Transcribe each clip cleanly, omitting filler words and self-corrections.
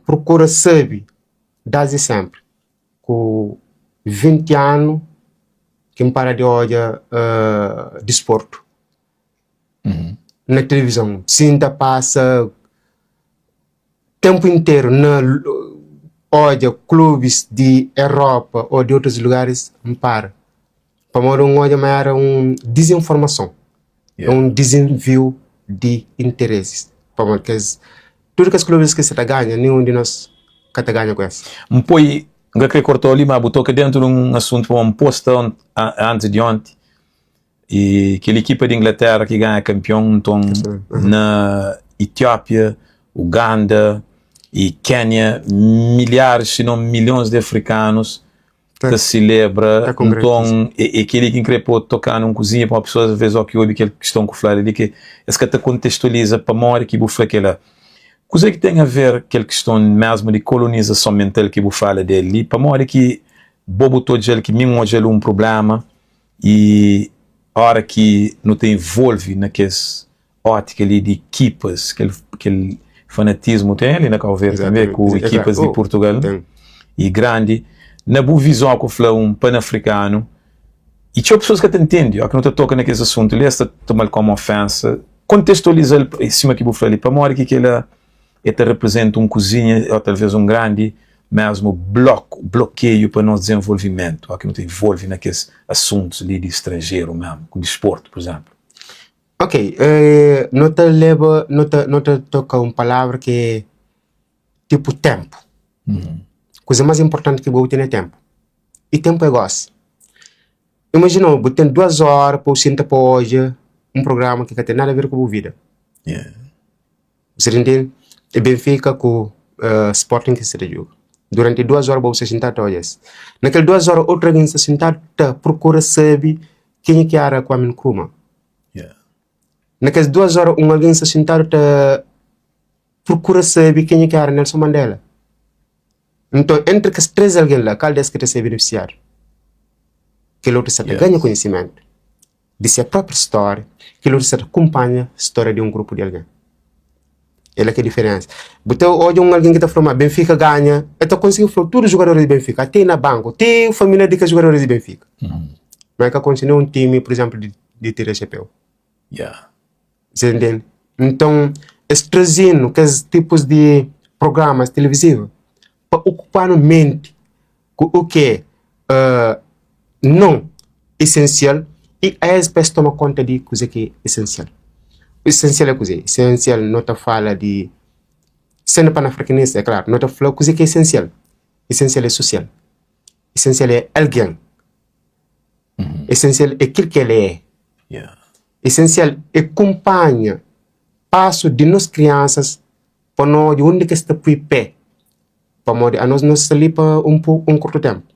prokura sabe desdi senpri. Ku 20 anu ki N para di odja disportu na tilivizon. Si N ta pasa tenpu interu na odja klubis di Eropa o di otus lugaris, N para. Pamodi N odja ma era un dizinformason, un dizinviu di interesis. Pamodi kes tudu kes klubis ki sta ta ganha, ninhun di nos ka ta ganha ku es. N poi, N ka kre korta-u li, ma bu toka dentu di un asuntu pamodi N posta antis di onti i kel ekipa di Inglaterra ki ganha kanpion, nton na Etiópia, Uganda i Kénia, milharis si non milhons di afrikanus ta silebra, nton é kel-li ki N kre pô toka-nu un kuzinha pamodi pesoas alvês óki obi kel kiston ku fladu li ki es ka ta kontestualiza pamodi ki bu fla kel-la. Kuzê ki ten aver kel kiston mésmu di kolonizason mental ki bu fala di el li? Pamodi ki bo bu ta odja-l ki mi N odja-l un prubléma i óra ki nu ta involve na kes ótika li di ekipas, kel, kel fanatismu ten li na Cabo Verde tanbe ku ekipas di Portugal e grandi. Na bu vizon ku fla un panafrikanu i txeu pessoas ka ta ntende, ó ki nu ta toka na kes asuntu li es ta tomal komu ofensa. Kontestualiza-l sima ki bu fla li, pamodi ki kela e ta reprezenta un kuzinha ô talvez un grandi mesmu bloku, blokeiu pa nos dezenvolvimentu, ó ki nu ta involve na kes asuntus li di stranjeru mesmu, ku disportu, pur izenplu. Ok, no ta leba, no ta, no ta toka un palavra ki é tipo tempu. Kuza más inportanti ki bo ten é tempu. I tempu é gosi. Imajina bu ten duas óra pa bu sinta pa odja un programa ki ka ten nada a ver ku bu vida. Bu sta intende? É Benfica ku Sporting ki sta ta djuga. Duranti duas óra bo bu sta xintadu ta odja es. Na kel duas óra otu algen sta xintadu ta prokura sabe kenha ki éra Kwame Nkrumah. Na kes duas óra un algen sta xintadu ta prokura sabe kenha ki éra Nelson Mandela. Nton, entri kes três algen la, kal des ki ta ser benefisiadu? Kel otu sta ta ganha konhisimentu di se própi stória, kel otu sta ta kunpanha stória di un grupu di algen. É la ki é diferensa. Bu ta odja un algen ki ta fla ma Benfika ganha, el ta konsigi fla tudu jugadoris di Benfika, ate na banku, ti família di kes jugadoris di Benfika. Ma el ka konxe nen un timi, pur izénplu, di tira xapéu. Você entende? Nton, es traze-nu kes tipus di programas televizivu pa okupa-nu menti ku u ki é non esensial i aes pa es toma konta di kuzê ki é esensial. Esensial é kuzê? Esensial no ta fala di sendu panafrikanista, é klaru, no ta fla kuzê ki é esensial. Esensial é sosial, esensial é algen, esensial é kil ki el é. Esensial é kunpanha pasu di nos kriansas pa no odja undi ki es ta pui pé, pamodi anos no sta li pa un un kurtu tenpu.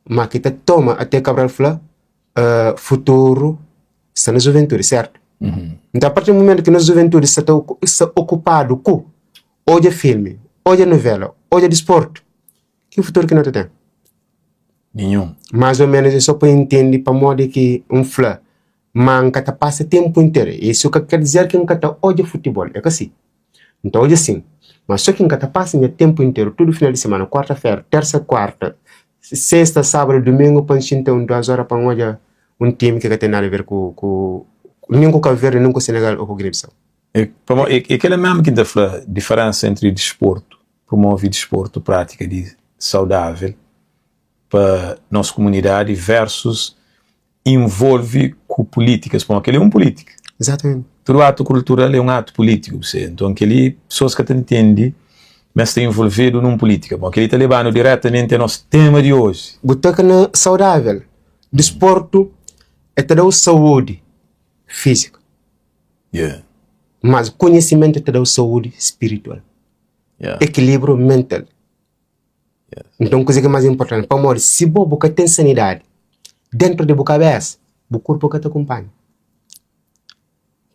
Ma ki ta toma ate Cabral fla futuru sta na juventudi, sertu? Nton apartir di mumentu ki nos juventudi sta ta sta okupadu ku odja filmi, odja novela, odja disportu, ki futuru ki no ta ten? Ninhun. Más ô ménus é sô pa intende pamodi ki N fla ma N ka ta pasa ténpu interu. Isu ka ker dizer ki N ka ta odja futibol, é ka si. N ta odja sin, ma sô ki N ka ta pasa nha ténpu interu tudu final di simana, kuarta-fera, térsa, kuarta, sésta, sábadu, dumingu pa N xinta un duas óra pa N odja un timi ki ka ten nada a ver ku ku nen ku Kabu Verdi, nen ku Senegal ô ku Gine-Bisau. É pamodi é kel-la mésmu ki N ta fla, diferénsa entri disportu promove disportu, prátika di saudável pa nos kumunidadi versus involve ku pulítikas, pamodi kel-li é un pulítika. Exatamente. Tudu atu kultural é un atu pulítiku, bu Nton kel-li pesoas ka ta ntende ma es ta involvedu nun pulítika. Bon, kel-li ta leba-nu diretamenti a nos tema di oji. Bu toka na saudável. Disportu el ta da-u saúdi fízika. Yeah. Mas konhisimentu ta da-u saúdi spiritual. Yeah. Ekilibru mental. Yes. Nton kuzê ki é más inportanti? Pamodi si bo bu ka ten sanidadi dentru di bu kabésa, bu korpu ka ta kunpanha.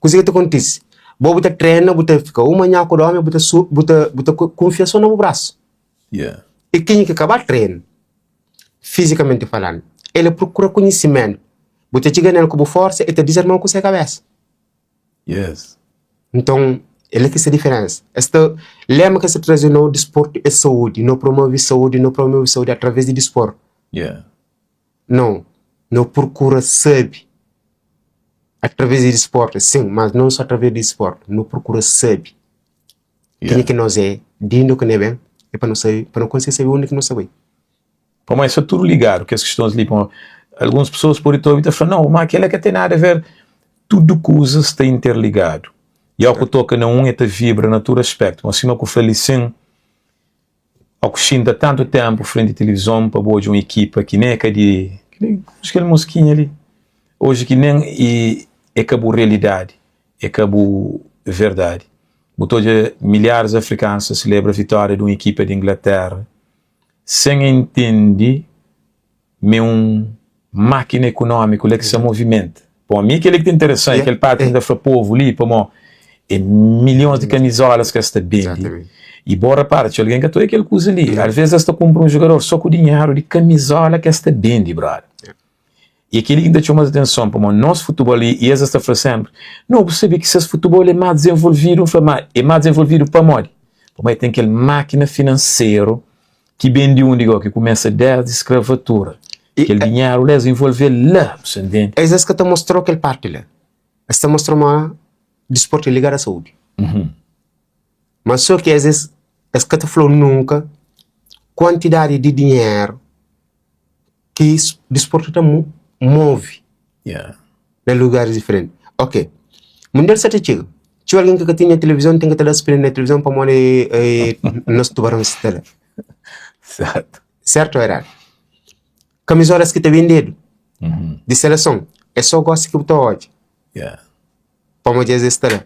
Kuzê ki ta kontise? Bo bu ta trena, bu ta fika uma nhaku di ómi, bu ta su bu ta bu ta kunfia sô na bu brasu. Yeah. I kenha ki ka ba trena, fizikamenti falandu, el é prokura konhisimentu. Bu ta txiga nel ku bu forsa, el ta dizarma-u ku se kabésa. Yes. Nton. El é ki sta diferensa. Es ta lema ki es ta traze no disportu é saúdi, no promove saúdi, no promove saúdi através di disportu. Yeah. No, no prokura sabe através di disportu, sin, mas non so através di disportu, no prokura sabe Yeah. kenha ki nos é, di undi ki no ben, é pa no sabe, pa no konsigi sabe undi ki no sta bai. Pamodi sta tudu ligadu kes kistons li. Pamodi alguns pesoas pode ta obi ta fla, nau, ma kel-la ka ten nada a ver. Tudu kuza sta interligadu. I óki ku toka na un, el ta vibra na tudu aspektu. Pamodi sima ku fla li sin, óki ku xinta tantu ténpu frenti tilivizon pa bu odja un ekipa ki nen é ka di kel muskinha li, oji ki nen é ka bu realidadi, é ka bu verdadi. Bu ta odja milharis di afrikanus ta selebra vitória di un ekipa di Inglatéra sen intende ma é un mákina ekonómiku la ki sta movimenta. Pamodi mi kel-li ki ta interesan, é kel parti ki N ta fla povu li, pamodi é milhons di kamizolas ki es ta bende. I bo repara, txeu algen ka ta odja kel kuza li. Alvês es ta kunpra un jugador sô ku dinheru di kamizola ki es ta bende, brother. I é kel-li ki N ta txoma atenson, pamodi nos futebol, i es ta fla sénpri, No, bu sabe ki ses futebol é más dizenvolvidu. N fla, má é más dizenvolvidu pamodi? Pamodi ten kel mákina finanseru ki ben di undi gó? Ki kumesa désdi skravatura. Kel dinheru la es involve-l la, bu sta ntende? Es es ka ta mostra-u kel parti la. Es ta mostra ma disportu é ligadu a saúdi. Ma so ki es es ka ta fla-u nunka kuantidadi di dinheru ki disportu ta move na lugaris diferenti. Ok, mundial sa ta txiga, txeu algen ki ka tinha tilivizon ten ki ta da sprint na tilivizon pamodi nos tubarons sta la. Sertu o eradu? Kamizolas ki ta bendedu di seleson é so gosi ki bu ta odja pamodi es sta la.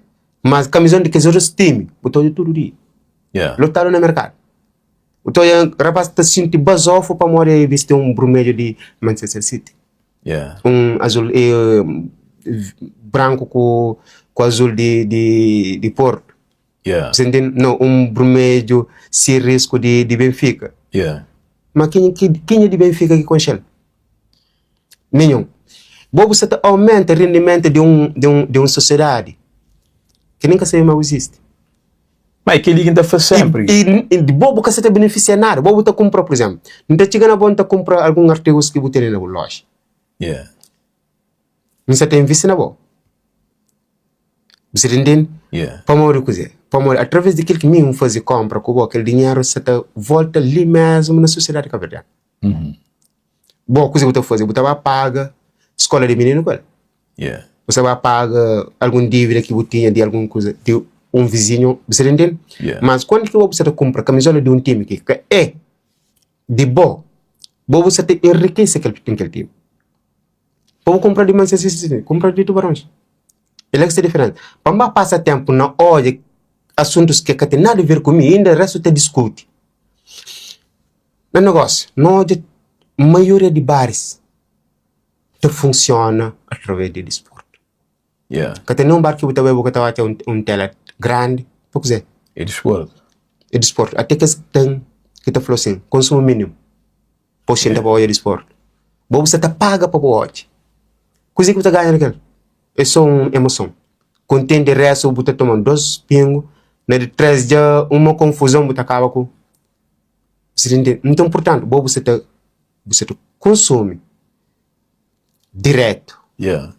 Mas kamizon di kes otus timi bu ta odja tudu dia lotadu na merkadu. Bu ta odja rapaz ta sinti bazofu pamodi el bisti un brumedju di Manchester City. Yeah. Un azul eh, branku ku, ku azul di, di, di Porto. Yeah. Você entende? Não, um brumedju si risco di, di Benfica. Yeah. Mas quem, quem, quem é di Benfica ki konxe-l? Nenhum. Bo bu sa ta aumenta rendimento di un, di un, di un sociedade ki nem ka sabe ma bu existe. Ma é kel-li ki N ta fla sénpri. I, i, i bo bu ka sa ta benefisia nada. Bo bu ta kunpra, pur izénplu, N ta txiga na bo, N ta kunpra algun artigus ki bu tene na bu loja. Yeah. N sa ta invisti na bo. Bu sa ta intende? Yeah. Pamodi kuzê? Pamodi através di kel ki mi N faze konpra ku bo, kel dinheru sa ta volta li mésmu na sosiedadi kabuverdianu. Bo, kuzê bu ta faze? Bu ta ba paga skola di mininu ku el. Yeah. Bu sa ba paga algun dívida ki bu tinha di algun kuza di un vizinhu, bu sa ta intende? Yeah. Mas kuandu ki bo bu sa ta kunpra kamizola di un timi ki ka é di bo, bo bu sa ta enrikese kel kel timi. Pa bu kunpra di Manchester City, kunpra di Tubarões. El é ki sta diferenti. Pa N ba pasa ténpu na odja asuntus ki ka ten nada a ver ku mi, inda réstu ta diskuti. Na negósiu, no odja maioria di baris ta funsiona através di disportu. Yeah. Ka ten nen un bar ki bu ta bai bu ka ta atxa un, un tela grandi pa kuzê? É disportu. É disportu. Até kes ki ten ki ta fla asin, konsumu minimu pa bu xinta pa odja disportu. Bo bu sta ta paga pa bu odja. Kuzê ki bu ta ganha na kel? É sô un emoson. Kontenti réstu bu ta toma dos pingu, na di tres dja uma konfuzon bu ta kaba ku. Bu sta ta intende? Nton, purtantu, bo bu sta ta bu sta ta konsumi diretu Yeah.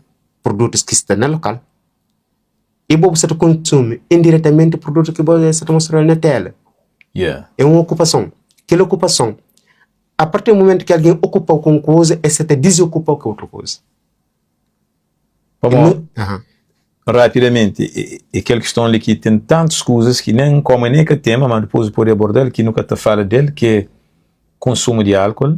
produtus ki sta na lokal i bo bu sta ta konsumi indiretamenti produtu ki bo sta ta mostra na tela. Yeah. É un okupason. Kel okupason, a partir di mumentu ki algen okupa-u ku un kuza, el sta ta dizokupa-u ku utru kuza. Pamodi, Aha. rapidamenti, é, é kel kiston li ki ten tantus kuzas ki nen komu nen ka tema, ma dipôs nu pode aborda-l, ki nu ka ta fala del, ki é konsumu di álkol.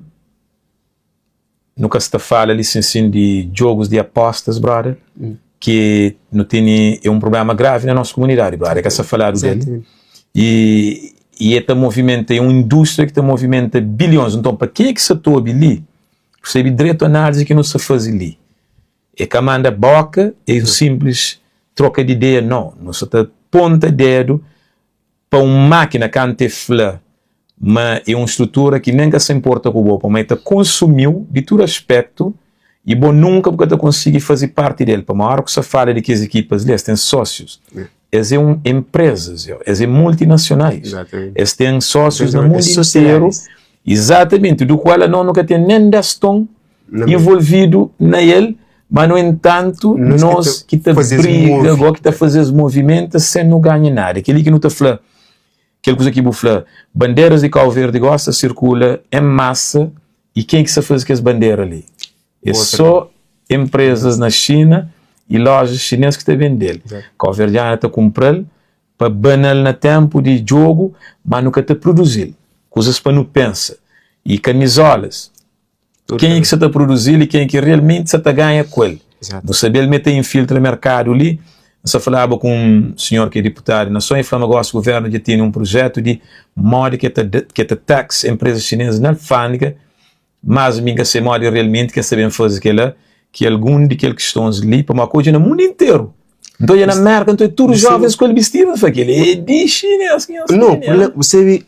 Nu ka sta fala li sin sin di djogus di apostas, brother, ki nu tene é un problema gravi na nos komunidadi, brother, ka sta faladu del. I, i é ta movimenta, é un indústria ki ta movimenta bilhons. Nton, pa kenha ki sa ta obi li, persebi dretu análise ki nu sta faze li. É ka manda boka, é un simplis troka di ideia, no. Nu sa ta ponta dedu pa un mákina kantu é fla ma é un strutura ki nen ka sa inporta ku bo, pamodi el ta konsumi-u di tudu aspektu i bo nunka bu ka ta konsigi faze parti del, pamodi óra ku sa fala di kes ekipas li, es ten sósius. Es é un enprezas, es é multinasionais. Es ten sósius na mundu interu. Izatamenti, du kual anos nu ka ten nen 10 ton involvidu na el, ma nu entantu nos ki ta briga go, ki ta faze es movimenta sen nu ganha nada. Kel-li ki nu ta fla, kel kuza ki bu fla, banderas di Kau Verdi gosi ta sirkula en masa i ken ki sta faze kes bandera li? É só enprezas na Xina i lojas xinês ki ta bende-l. Kauverdianu ta kunpra-l pa bana-l na ténpu di djogu, má nu ka ta produzi-l. Kuzas pa nu pensa. I kamizolas, kenha ki sa ta produzi-l i kenha ki realmenti sa ta ganha ku el? Nu sabe-l ma el ta infiltra merkadu li. N sta falaba ku un sinhor ki é diputadu di nason, el fla ma gósi guvérnu dja tene un prujétu di modi ki el ta tax enprezas xinês na alfândega Mas mi N ka sai modi realmenti ki es ta ben faze kela, ki algun di kel kistons li, pamodi ku odja na mundu interu. N ta odja na Merka, N ta odja tudu jovens ku el bistidu, N fla kel é di xines ki nhos No, tene. Bu sabe,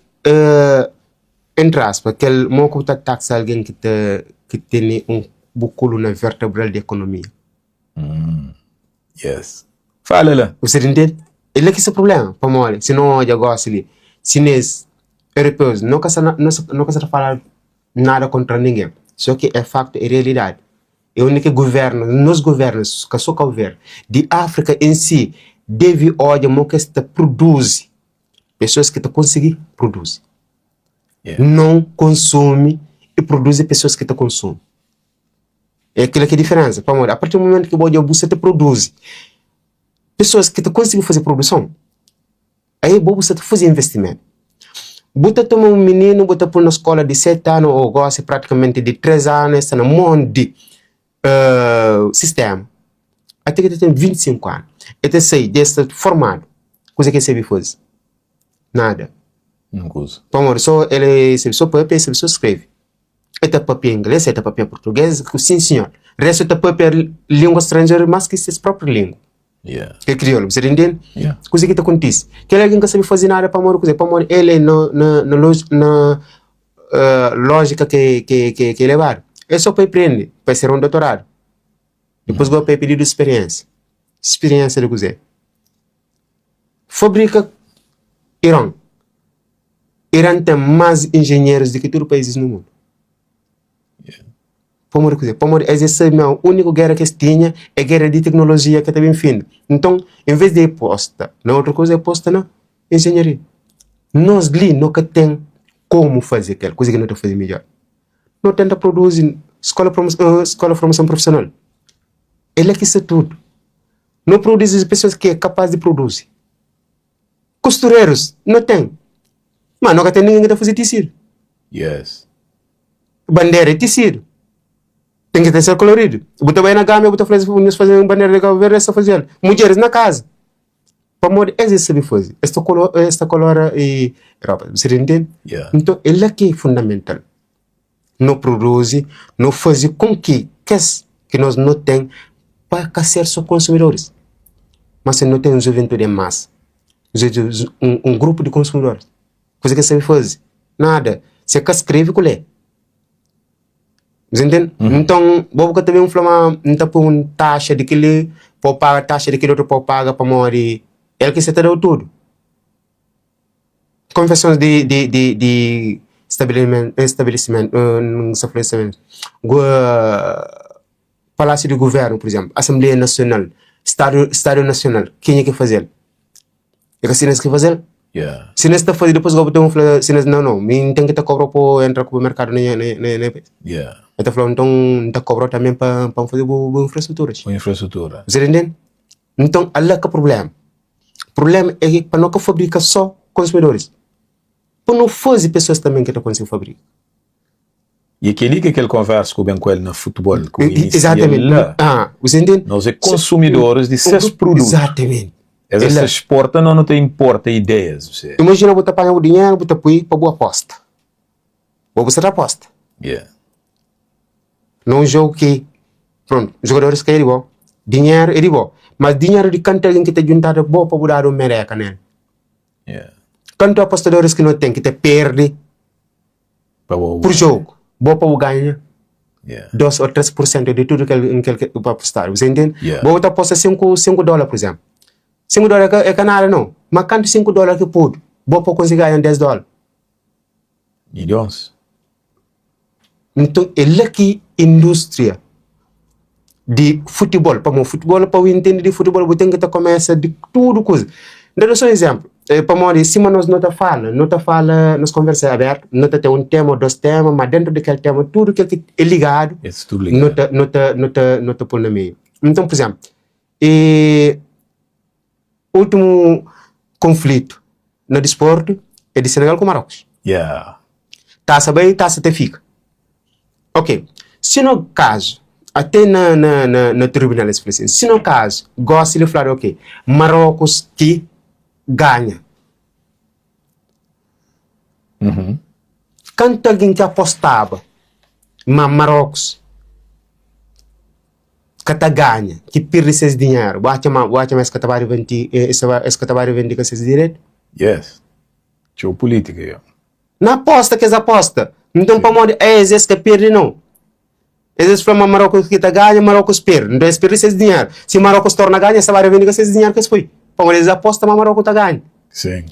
entri aspa, kel mo ku bu ta taxa algen ki ta ki tene un bu koluna vertebral di ekonomia. Yes. Fala la. Bu sa ta intende? É la ki sta problema, pamodi si no odja gosi li, xines, europeus, no ka sta na no ka sta ta fala nada kontra ningen, so ki é faktu, é realidadi. É undi ki guvernu, nos guvernus, ka so Kau Verdi, di Afrika en si, devi odja mo ki es ta produzi pesoas ki ta konsigi produzi. Non konsumi i produzi pesoas ki ta konsumi. É kila ki é diferensa, pamodi a partir di mumentu ki bu odja bu sta ta produzi pesoas ki ta konsigi faze produson, Aí bo bu sta ta faze investimentu. Bu ta toma un mininu bu ta pul na skola di 7 anu ou gosi pratikamenti di 3 anu el sta na mon di sistema ate ki ta ten 25 anu. El ta sai dja el sta formadu. Kuze ki el sabe faze? Nada. Pamodi so el sabe so papia el sabe so skrebe. El ta papia ingles, el ta papia purtuges, sin sinhor. Restu el ta papia lingua stranjeru mas ki ses propriu lingua. Yeah. Kel kriolu, bu sa ta intende? Yeah. Kuze ki ta kontise? Kel algen ka sabe faze nada pamodi kuze? Pamodi el é na, na, na, loj, na uh, lójika ke, ke, ke, ke lebadu. É só pa el prende, pa el ser un doutoradu. Dipôs gosi pa el pedidu speriénsia. Speriénsia di kuze? Fabrika Iran. Iran ten más enjenherus di ki tudu paízis na mundu. Pamodi kuzê? Pamodi es é sabe ma úniku géra ki es tinha é géra di teknolojia ki ta ben finda. Nton, envês di e posta na utru kuza, e posta na enjenharia. Nos li, no ka ten komu faze kel kuza ki no ta faze midjór. No tenta produzi skola skola formason profisional. É la ki sta tudu. No produzi pesoas ki é kapaz di produzi. Kusturerus, no ten. Ma no ka ten ningen ki ta faze tisidu. Yes. Bandera é tisidu. Ten ki ten ser koloridu. Bu ta bai na Gâmbia, bu ta fla es, nhos faze un bandera di Kabu Verdi, es ta faze-l. Mudjeris na kaza. Pamodi es es sabe faze. Es ta kolo, es ta kolora e ropa. Bu sa ta intende? Yeah. Nton, é la ki é fundamental. No produzi, no faze kon ki kes ki nos no ten pa ka ser so konsumidoris. Mas si no ten un juventudi en masa, un, un grupu di konsumidoris, kuza ki es sabe faze? Nada. Si e ka skrebe ku lé. Bu ntende? Nton, bo bu ka ta ben fla ma N ta poi un taxa di kel-li pa bu paga, taxa di kel otu pa bu paga pamodi el ki sa ta da-u tudu. Konfesons di di di di stabilisimentu Palásiu di Guvérnu, pur izénplu, Asenbleia Nasional, Stadu Stadu Nasional, kenha ki faze-l? É ka sinas ki faze-l? Yeah. Sinas ta faze, dipôs gobi ta ben fla sinas, nau, nau, mi N ten ki ta kobra pa entra ku bu merkadu na nha na nha na nha país. Yeah. El ta fla, nton N ta kobra-u tanbe pa pa N faze bu bu infrastruturas. Bu infrastrutura. Bu sa ta intende? Nton, ala ka prubléma. Prubléma é ki pa no ka fabrika só konsumidoris, pa no faze pesoas tanbe ki ta konsigi fabrika. E é kel-li ki é kel konversa ku ben ku el na futebol, ku inicia Exatamente. la. Ah, você entende? Nos é konsumidoris di ses produtu. Exatamente. Es es ta exporta, nos nu ta importa ideias. Você. Imajina bu ta panha bu dinheru, bu ta pui pa bu aposta. Bo bu sta ta aposta. Yeah. Na un jogu ki, pronto, jogadoris ka é di bo, dinheru é di bo, mas dinheru di kantu algen ki ta djuntadu bo pa bu dadu un mereka nel. Yeah. Kantu apostadoris ki no ten ki ta perdi Pa bo Pur jogu, bo pa bu ganha Yeah. 2 ou 3% di tudu kel kel ki bu apostadu. Você entende? Yeah. Bo ta aposta 5, 5 dólar, por exemplo. 5 dólar é ka nada nau. Ma kantu 5 dólar ki podu, bo pa konsigi ganha 10 dólar? Milhons. Nton é la ki indústria di futibol, pamodi futibol pa bu intende di futibol bu ten ki ta kumesa di tudu kuza. N ta da so un izénplu, pamodi sima nos no ta fala, no ta fala, nos konversa é abertu, no ta ten un tema ô dos tema, ma dentu di kel tema tudu kel ki é ligadu no ta no ta no ta no ta pô-l na meiu. Nton, pur izénplu, e Últimu konflitu na disportu é di Senegal ku Marocos. Yeah. Tasa bai, tasa ta fika. Ok, si no kazu, até na, na, na, na tribunal es fla asin, si no kazu, gosi li fladu ok, Marocos ki ganha. Uhum. Kantu algen ki apostaba ma Marocos ka ta ganha, ki pirdi ses dinheru, bu atxa ma bu atxa ma es ka ta ba revanti es ka ta ba revendika ses direitu? Yes. Txeu pulítika yo. Na aposta kes aposta. Nton pamodi es es ka pirdi nau. Es es fla ma Marocos ki ta ganha, Marocos pirdi. Nton es pirdi ses dinheru. Si Marocos torna ganha, es ta ba revendika ses dinheru ki es poi. Pamodi es aposta ma Marocos ta ganha. Sim.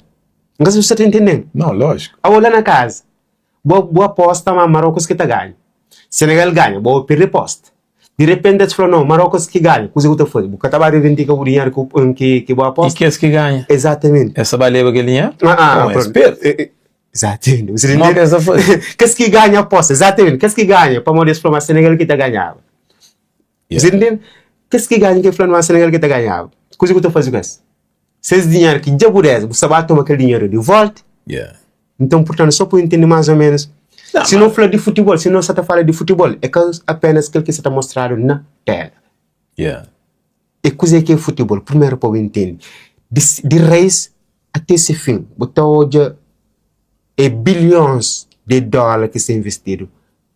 N ka sabe si bu sta ta intende-m. Nau, lójiku. Abo la na kaza, bo bu aposta ma Marocos ki ta ganha. Senegal ganha, bo pirdi aposta. Di repenti es fla, no, Marocos ki ganha, kuze ku ta faze? Bu ka ta ba revendika bu dinheru ku, ki, ki bu I aposta? kes ki ganha? Exatamente. Es ta ba leba kel dinheru? Ah, ah, Bom, es pronto. perde. Eh, eh, Exatamente. Você Mo entende? ki es ta faze? Kes ki ganha aposta, exatamente. Kes ki ganha, pamodi es fla ma Senegal ki ta ganhaba. Yeah. Você entende? Kes ki ganha ki fla ma Senegal ki ta ganhaba. Kuze ku ta faze ku es? Ses dinheru ki dja bu des, bu sta ba toma kel dinheru di volta? Yeah. Nton, purtantu, só pa bu intende más ô ménus, Não, si no mas fla di futibol, si no sa ta fala di futibol, é ka apenas kel ki sa ta mostradu na tela. Yeah. É kuzê ki é futibol, primeru pa bu intende, di, di rais ate se fin, bu ta odja é bilhons di dóla ki sta investidu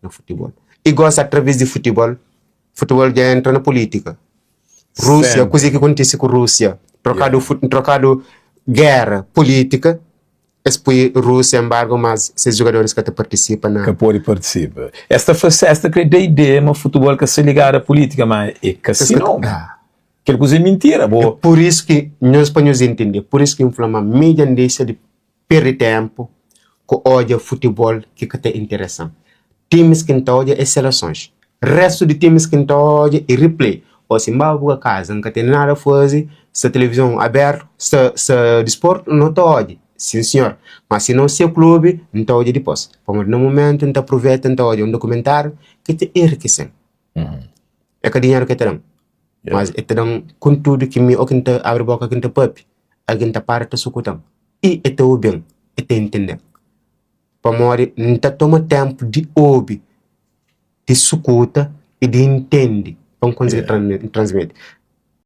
na futibol. I gosi atraves di futibol, futibol dja entra na pulítika. Rúsia, Sempre. kuzê ki kontise ku Rúsia? Trokadu, Yeah. trokadu géra pulítika, Es pui Rúsia embargo mas ses jugadoris ka ta partisipa na. Ka pode partisipa. Es ta fla, es ta kre da ideia ma futebol ka sta ligadu a pulítika, ma e ka si nau. Kel kuza é mintira, bo. É pur isu ki nhos, pa nhos intende, pur isu ki N fla ma mi dja N dexa di perde tempu ku odja futebol ki ka ta interesa-m. Timis ki N ta odja é selesons. Restu di timis ki N ta odja é replay. Ô si N ba buga kaza, N ka ten nada faze, sta televizon abertu, sta sta disportu, no ta odja, sin sinhor. Ma si no se klubi, N ta odja dipôs. Pamodi na mumentu N ta apruveta N ta odja un dokumentáriu ki ta enrikise-m. É ka dinheru ki el ta da-m, mas el ta da-m kontudu ki mi ô ki N ta abri boka ki N ta papia, algen ta para ta sukuta-m i el ta obi-m, el ta intende-m. Pamodi N ta toma ténpu di obi, di sukuta i di intende pa N konsigi transmiti.